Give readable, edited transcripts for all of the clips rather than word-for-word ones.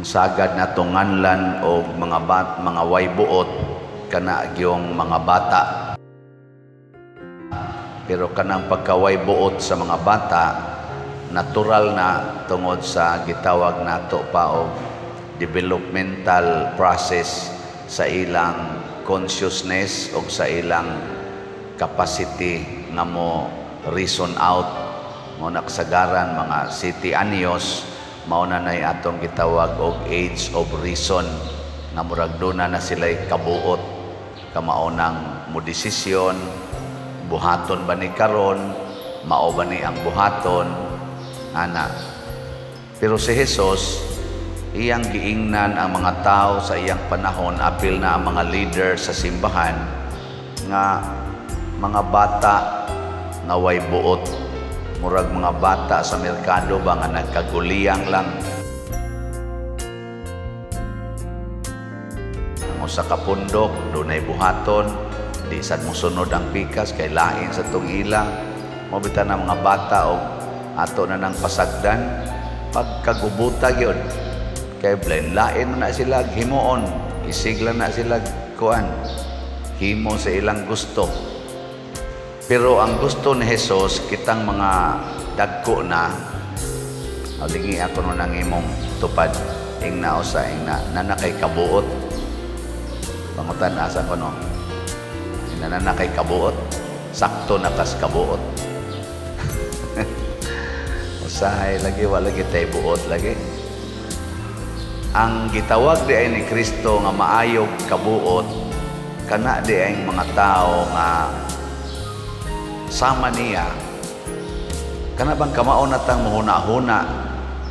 Kung sagad nato nganlan og mga mga way buot, kana gyung mga bata. Pero kanang pagkaway buot sa mga bata, natural na tungod sa gitawag nato pa og developmental process sa ilang consciousness o sa ilang capacity nga mo reason out. Mo nakasagaran mga 7 anyos, mao na nay atong gitawag og age of reason, nga murag duna na sila'y kabuot kamao nang mo desisyon, buhaton ba ni karon, mao ba ni ang buhaton ana. Pero si Jesus, iyang giingnan ang mga tao sa iyang panahon, apil na ang mga leader sa simbahan, nga mga bata nga way buot, murag mga bata sa merkado ba nga nagkaguliyang lang. Ang usa ka pundok dunay buhaton, di sad mosunod ang pikas kay lain sa tong ila. Mao bitaw na mga bata og ato na nang pasagdan, pagkagubuta gyud kay blind lain man na sila himuon, isigla na sila kuan himo sa ilang gusto. Pero ang gusto ni Jesus, kitang mga dagko na, lingi ako nun ang imong tupad, ingna usa, ingna nana kay kabuot. Pangutan asa ko no, ingna nana kay kabuot, sakto na kas kabuot. Usahay lagi, wala lagi tay buot lagi. Ang gitawag di ay ni Kristo nga maayog kabuot, kana di ay mga tao nga sama niya. Kana bang kamao na tang muhuna-huna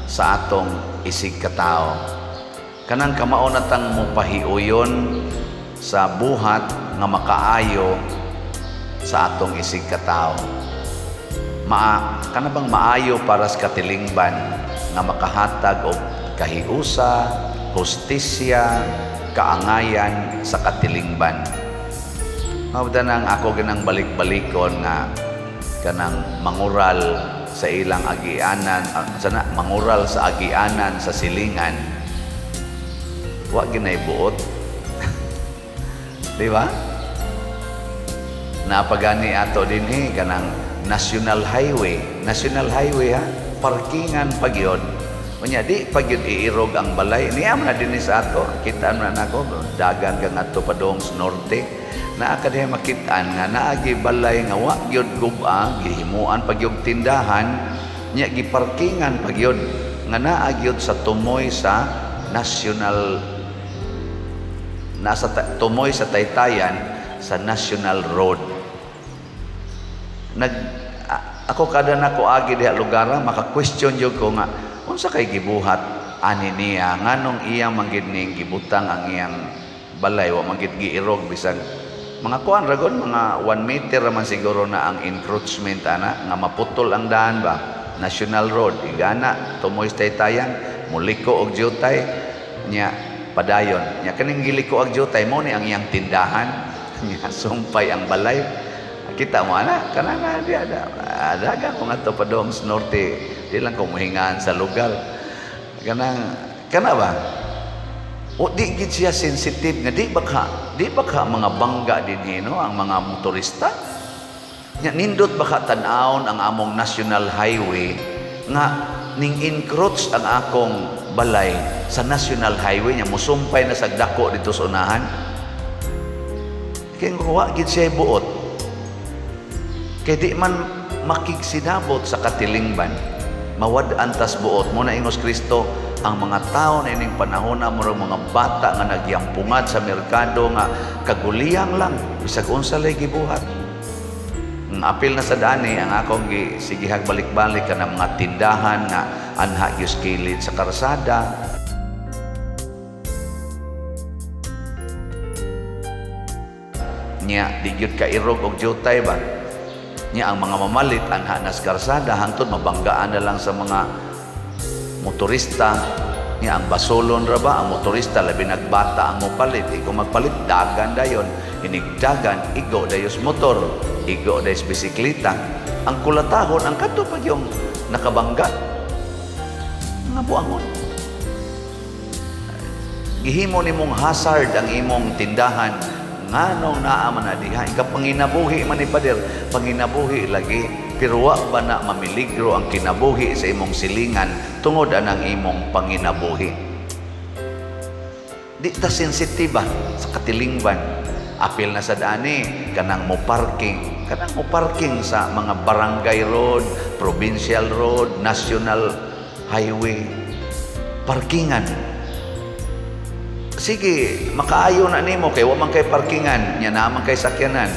sa atong isig katao? Kanang kamao na tang mupahiuyon sa buhat nga makaayo sa atong isig katao. Kana bang maayo para sa katilingban nga makahatag og kahiusa, hustisya, kaangayan sa katilingban. Mao nang ako ginang balik-balikon nga kanang mangural sa ilang agianan, sana mangural sa agianan sa silingan, wa ginay buot. Di ba? Napagani ato dinhi kanang national highway, national highway ha, parkingan pa gyud. Unya di pa gyud iirog ang balay. Niya man na dinhi sa ato, kita man nako dagan ka ngadto padung sa norte. Naa ka diha makit-an nga naagi balay nga wa gyud gub-a, gihimuan pa gyud tindahan, nya giparkingan pa gyud nga naa gyud sa tumoy sa national, nasa tumoy sa taytayan sa national road. Ako kada nako agi diha lugar, maka-question jud ko nga unsa kay gibuhat ani niya, nganong iyang man gid ning gibutang ang iyang balay, wa man gid giirog, bisag mga kuan ragon, mga 1 meter man siguro na ang encroachment ana nga maputol ang daan ba, national road igana tumoy sa taytayan, muliko og jutay, nya padayon, nya kaning giliko og jutay mo ni ang iyang tindahan, nya sumpay ang balay. Kita mo ana kana na di ada dagan ko ngadto padung sa norte, di lang ko muhingaan sa lugar kanang kana ba. O di gid siya sensitive nga di ba ka mga bangga dinhi no ang mga motorista. Nya nindot ba ka tan-awon ang among national highway nga ning encroach ang akong balay sa national highway, nya musumpay na sa dako dito sa unahan. Kay wa gid siya buot. Kay di man makigsinabot sa katilingban. Mawad-an tas buot mo na ingos Kristo ang mga tao na ining panahon na murag mga bata nga nagyampungad sa merkado nga kaguliyang lang bisag unsa lay gibuhat. Ang apil na sa dani ang akong sigihag balik-balik kanang mga tindahan nga anha gyud kilid sa karsada. Nya di gyud kairog og jutay ba. Nya ang mga mamalit anha nas karsada hangtod mabanggaan na lang sa mga motorista. Nya ang basolon ra ba ang motorista, labi nagbata ang mopalit, ikaw magpalit dagan dayon, inigdagan igo dayos motor, igo dayos bisikleta. Ang kulatahon ang kadto pag yung nakabangga nga buangon. Gihimo nimong hazard ang imong tindahan. Nganong naa man na diha? Ika panginabuhi man ni pader, panginabuhi lagi. Pero wa ba na mamiligro ang kinabuhi sa imong silingan tungod anang imong panginabuhi? Di ta sensitive ba sa katilingban? Apil na sa dani kanang mo parking, kanang mo parking sa mga barangay road, provincial road, national highway. Parkingan. Sige, makaayo na nimo kay wa man kay parkingan, nya naa man kay sakyanan.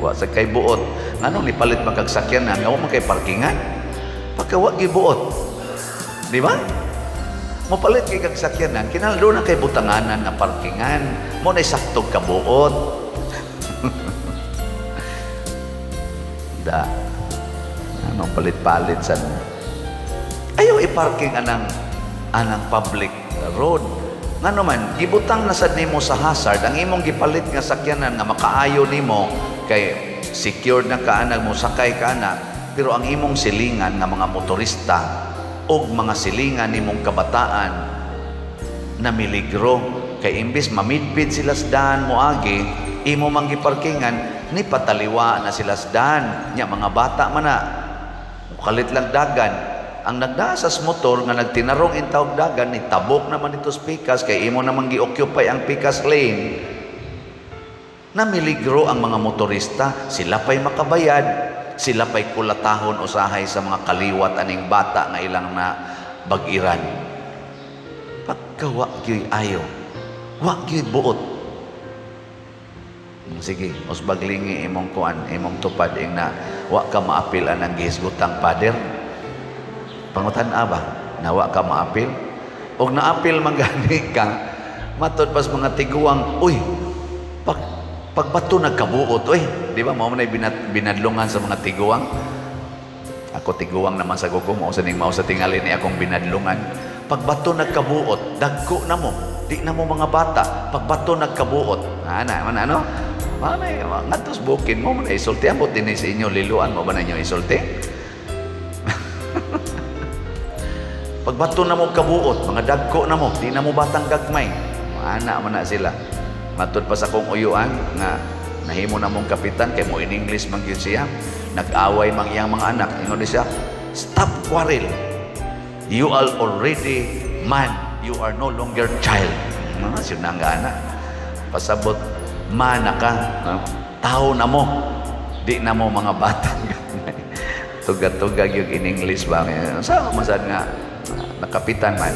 Wa sa kay buot. Nganong nipalit man kag sakyanan nga wa man kay parkingan? Pagka wa gibuot. Di ba? Mopalit kay kag sakyanan, kinahanglan duna kay butanganan nga parkingan. Mo na saktog kabuot. Da. Anong palit-palit sa ayaw i-parking anang public road. Ngano man, gibutang na sad nimo sa hazard ang imong gipalit nga sakyanan nga makaayo nimo kay secured na ka anag mo sakay ka na, pero ang imong silingan nga mga motorista og mga silingan nimong kabataan na miligro kay imbis mamidbid sila sa daan moagi, imo mang giparkingan, ni pataliwa na sila sa daan. Nya mga bata man na kalit lang dagan ang nagdasas motor nga nagtinarong intawog dagan, ni tabok naman ito sa pikas kay imo namang gi-occupy ang pikas lane. Namiligro ang mga motorista, sila pa'y makabayad, sila pa'y kulatahon usahay sa mga kaliwat aning bata nga ilang na bag-iran. Pagka wa gyoy ayo, wa gyoy buot. Sige, usbag lingi imong kuan, imong tupad ing na wa ka maapil anang gihisgutang pader. Pangutan ba na wa ka maapil? Og naapil man gani ka, matod pas mga tiguang, uy, pagbato nagkabuot, uy. Di ba, mao man ay binadlungan sa mga tiguang? Ako tiguang naman sa gugo, mao sa ning mao sa tingali ni akong binadlungan. Pagbato nagkabuot, dagko na mo, di na mo mga bata, pagbato nagkabuot. Ana, man ano? Mana ngadtos bukin mo man isulti ambot dinhi sa inyo liluan mo ba na inyo isulti? Pagbato na mo kabuot, mga dagko na mo, di na mo batang gagmay. Ana man na sila. Matud pa sa akong uyuan nga nahimo na mong kapitan kay mo in English man gyud siya. Nag-away mang iyang mga anak. Ingon siya, "Stop quarrel. You are already man. You are no longer child." Mga sinangga na. Pasabot, man na ka. Tao na mo. Di na mo mga batang gagmay. Tuga-tuga yung in English ba? Sa masad nga nakapitan man.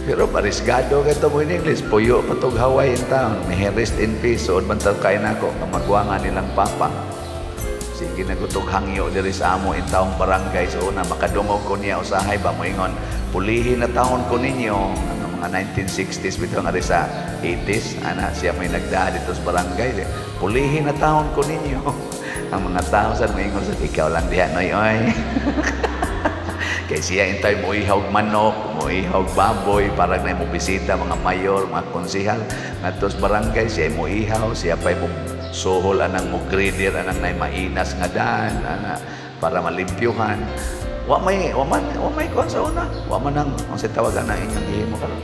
Pero parisgado kay mo in English, puyo pa tog Hawaii in town, may rest in peace, suod man taw kay nako, kamagwangan nilang papa. Sige nagutog hangyo diri sa amo in taong barangay so una makadungog ko niya usahay ba moingon, pulihin na taon ko ninyo, ano, mga 1960s bitaw nga sa 80s, ana siya may nagdaa dito sa barangay, pulihin na taon ko ninyo. Ang mga tao sa moingon sa ikaw lang diha noy oy. Kay siya intay mo ihawg manok, mo ihawg baboy, parang na mo bisita mga mayor, mga konsehal ngadto sa barangay, siya mo ihaw, siya pa'y mo suhol anang mo grader anang nay mainas nga daan ana para malimpyuhan. Wa may kuan sa una. Wa man ang unsay tawag ana inyong gihimo karon?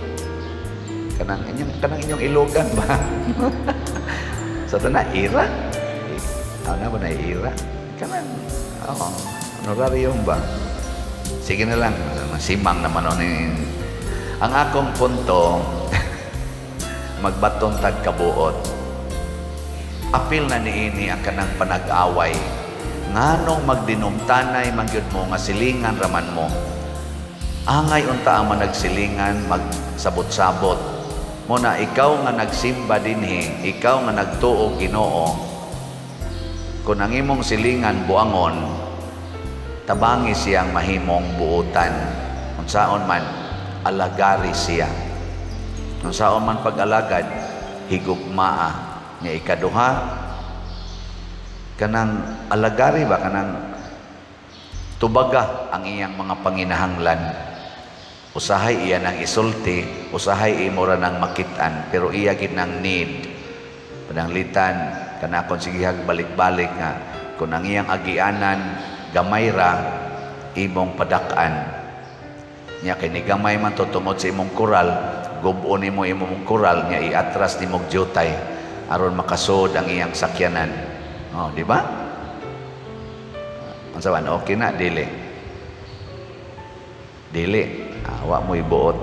Kanang inyong ilogan ba? Sa tana ira. Ano ba na ira? Kanang oh, honorarium ba? Sige na lang, simang naman ni. Ang akong punto, magbaton tag kabuot. Apil na niini ang kanang panag-away. Nganong magdinumtanay man gyud mo nga silingan raman mo. Angay unta ang managsilingan magsabot-sabot. Mo na ikaw nga nagsimba dinhi, ikaw nga nagtuo Ginoo. Kung ang imong silingan buangon, tabangi siyang mahimong buotan. Unsaon man, alagari siya. Unsaon man pag-alagad, higugmaa. Nga ikaduha, kanang alagari ba, kanang tubaga ang iyang mga panginahanglan. Usahay iya nang isulti, usahay imo ra nang makit-an, pero iya gid nang need. Pananglitan, kanakon sigihag balik-balik nga kung ang iyang agianan gamay ra, imong padak-an. Nya kay nigamay man to tungod sa imong koral, gub-on nimo imong koral, nya iatras nimo og jutay aron makasud ang iyang sakyanan. Oh, di ba? Unsa man, okay na dili? Dili. Ah, wa mo ibuot.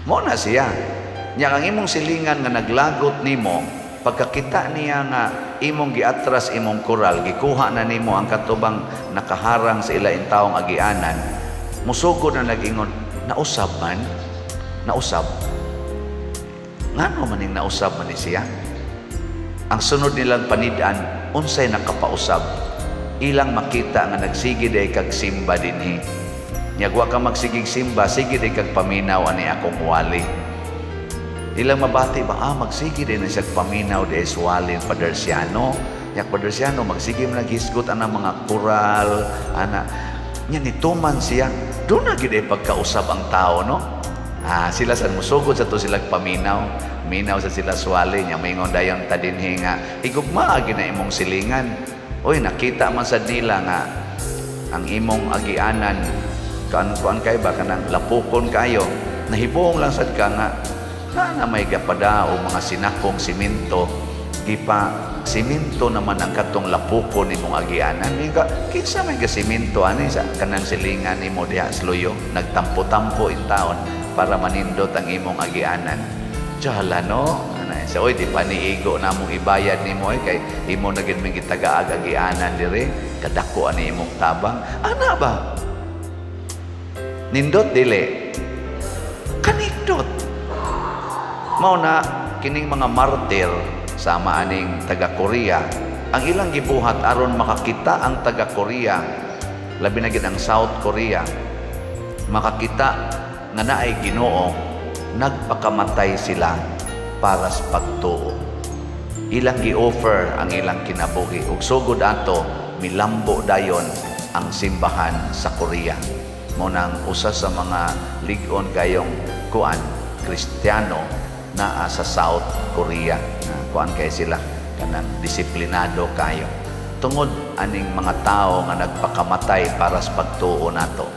Mo na siya. Nya ang imong silingan nga naglagot nimo, pagkakita niya nga imong giatras imong koral, gikuha na nimo ang katubang nakaharang sa ila intawong agianan, musugod na nagingon, "Nausab man, nausab. Ngano maning nausab man ni siya?" Ang sunod nilang panidan, unsay nakapausab? Ilang makita nga nagsige day kag simba dinhi. Nya wa ka magsigig simba, sige day kag paminaw ani akong wali. Ilang mabati ba, ah, magsige din na siya paminaw di sa wali Padersiano. Nya Padersiano, magsige man naghisgot ana mga koral, ana. Nya nituman siya, doon na gid ay pagkausab ang tao, no? Ah, sila sa musugod sa to sila paminaw. Minaw sa sila swali nya maingon dayon ta dinhi nga higugmaa gyud na imong silingan. Oy, nakita man sad nila nga ang imong agianan kuan kuan kay ba kanang lapukon kayo. Nahibuong lang sad ka nga na may gapada o mga sinakong simento, gipa simento naman ang katong lapukon nimong agianan. Di ka kinsa may gasimento ani sa kanang silingan nimo diha sa luyo, nagtampo-tampo in taon para manindot ang imong agianan. Tsala, no? Ana siya, oy, di pa niigo na mong ibayad nimo ay kay imo na gid ming gitagaag agianan dire, kadako ani imong tabang. Ana ba? Nindot dili? Kanindot. Mao na kining mga martir sama aning taga Korea, ang ilang gibuhat aron makakita ang taga Korea, labi na gid ang South Korea, makakita nga naay Ginoo, nagpakamatay sila para sa pagtuo. Ilang gi-offer ang ilang kinabuhi ug sugod ato milambo dayon ang simbahan sa Korea. Mo nang usa sa mga lig-on kayong kuan Kristiyano naa sa South Korea. Na kuan kay sila, kanang disiplinado kayo. Tungod aning mga tao nga nagpakamatay para sa pagtuo nato.